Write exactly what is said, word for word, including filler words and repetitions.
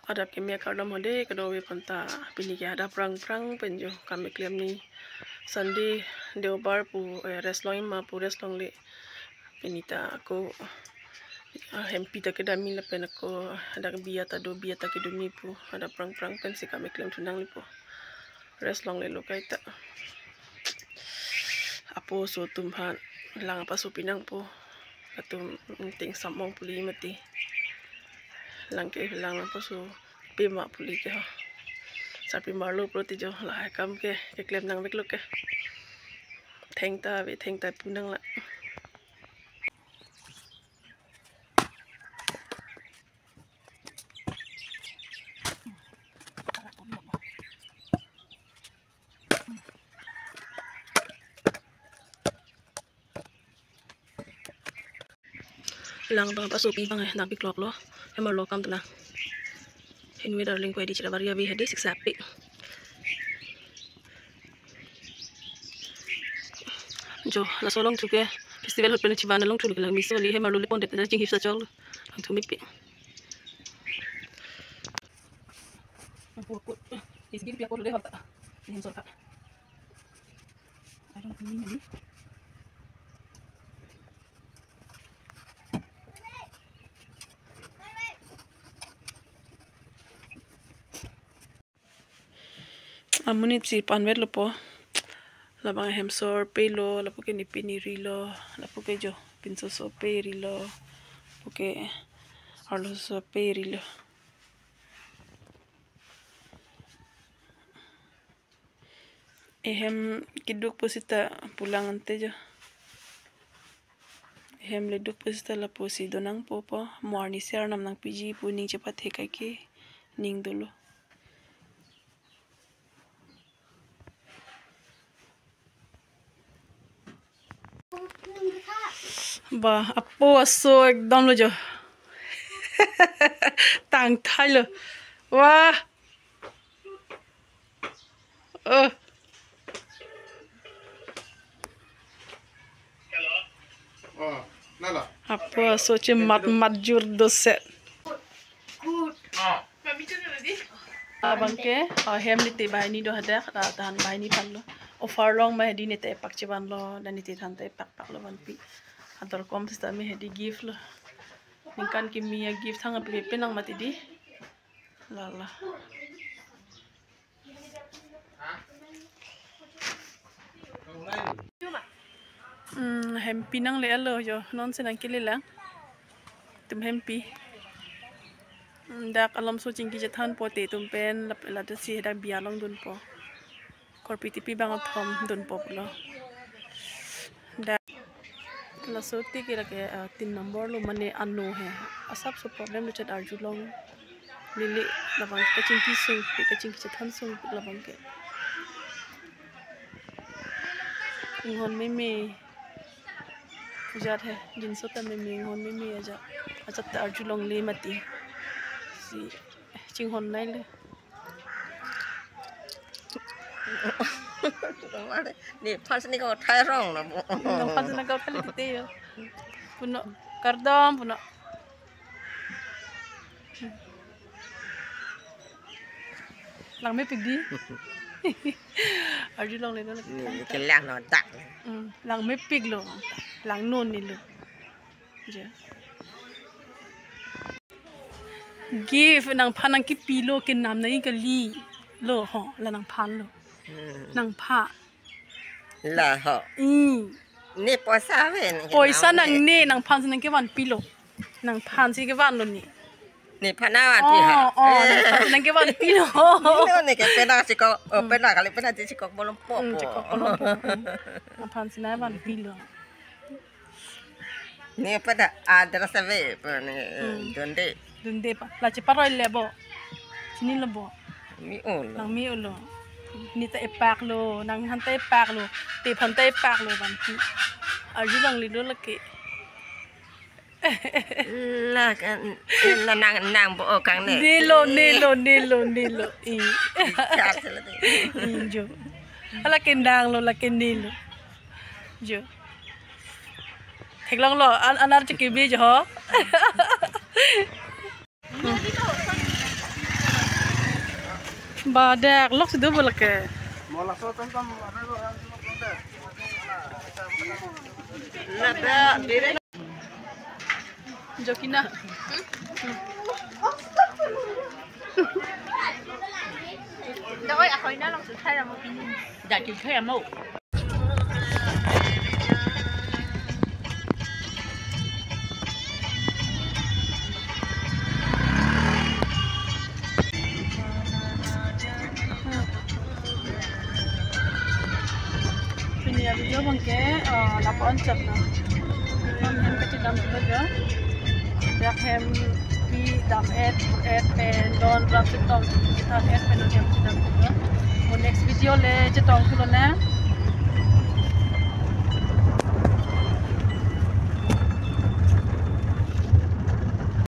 Adap keme akardom hode kadokave aphanta, pini ke adap prang prang pen jo kam keklem ni Sunday, Deobar pu, eh, rest long ma pu rest longle. Pini ta ako, ah, hempi ta kedam me lapen ako dak biya ta do, biya ta kedo me pu adap prang prang pensi kam keklem thu nangle pu. Rest longlelo kaita. Apo aso atum aphan lang apaso pi nangpo. Latum ting samong puli mati. Lang ke lang apaso pima puli ke ho. Sarpi marlo pro ti jo lahai kam ke keklem nangveklo ke. Thengta ave, thengta pu nang la. Lang bang apaso pi bang eh, nang pi klok lo. Hem arlo kam tenang. Hinwi darling ko edi chira bari abi hedi siksa pi. Jo, laso along thu ke festival ahut pen chiban along thu lo ke lang miso li hem arlo le pon det na ching hip sa chol. Lang thu mi pi. Apo apo. Is gin pi apo le hota. Ni hem sol ka. I don't know. Amonit si panvetlo po. Labang hem sor pe lo, lapu ke nipi niri lo, lapu ke jo pinso so pe ri lo, lapu ke arlo so pe ri lo. Ehem keduk pusita pulang ante jo. Ehem leduk pusita lapusi donang popo. Mo arnisi arnam nangpiji pu ning chepathe kaike ning dolo. Ba, apo aso ekdom lo jo. Tangthai lo. Wah. Oh. Oh, nala. Apo aso chemat mat jur doset. Abang ke, oh, hem niti banghini do hadak, ah, tahan banghini aphan lo. Offer long ma hedi niti epak chevan lo, dan niti than ta epak pak lo vanpi. Ador kom sita me hedi gift lo. Ningkan kimi a-gift thang api pe nang mati di. Lala. Hmm, hempi nangle alo jo, non si nangkele lang. Tum hempi. Hmm, dak alomso chingki chethan pote tum pen lap-, lata si dak biya along dunpo. Korpi tipi bang athom dunpo pulo. Dak laso ti ke lake, ah, tin number lo mane ano he. Asapso problem lo chat arjulong. Lili labang kachingki sungpik, kachingki chethan sungpik labang ke. Inghon meme. Ajat he, jinso ta meme, inghon meme ajat. Ajat ta arjulongle mati. Si chinghon nai le. Nephan si ne kethai rong na mo. Nephan si ne kethai le titi yo. Puno, kardom puno. Lang mepik di. Arjulongle lo. Ne, kelang lo dak. Hmm, lang mepik lo. Langnon ne lo. Ja. Gift nangphan nangkipilo ke nam nai kali lo ho, la nangphan lo. Hmm. Nangphan. La ho. Hmm. Ne poisa ave ne. Poisa nang ne, nangphan si nangkevanpilo. Nangphan si kevan lo ne. Nephan avanpi ha. Oh, oh, eh. Nangphan si nangkevanpilo. Ne ne ke pena chikok, oh, hmm, pena kali pena chikok bolong po, hmm, po. Chikok bolong po. Hmm. Nangphan si nangvanpilo. Ne pada address ave, pu ne, hmm, donde. Donde pa. La cheparoi le bo. Chinilo bo. Mi-olo. Nang mi-olo. Ne ta epak lo, nangphan ta epak lo, tephan ta epak lo vanpi. Arjulongle lo lake. La kan, la nang, nang bo kang ne. Ne lo, ne lo, ne lo, ne lo. I. Ikat sila tu. I jo. Ala kendang lo, la kende lo. Jo. Theklong lo, an-, anar chekebe jo ho. Ba dak lok si do bo lake. Jokina. Doi, akoy na lang suthai ramo pini. Dak suthai ramo. Pini a-video abangke, ah, lapu-an chot lo. Non hem kachedam chot lo jo. Dak hem pi dam et et pen don rak chetong chethan et pen non hem chedam chot lo. Mo next video le chetong thu lonang.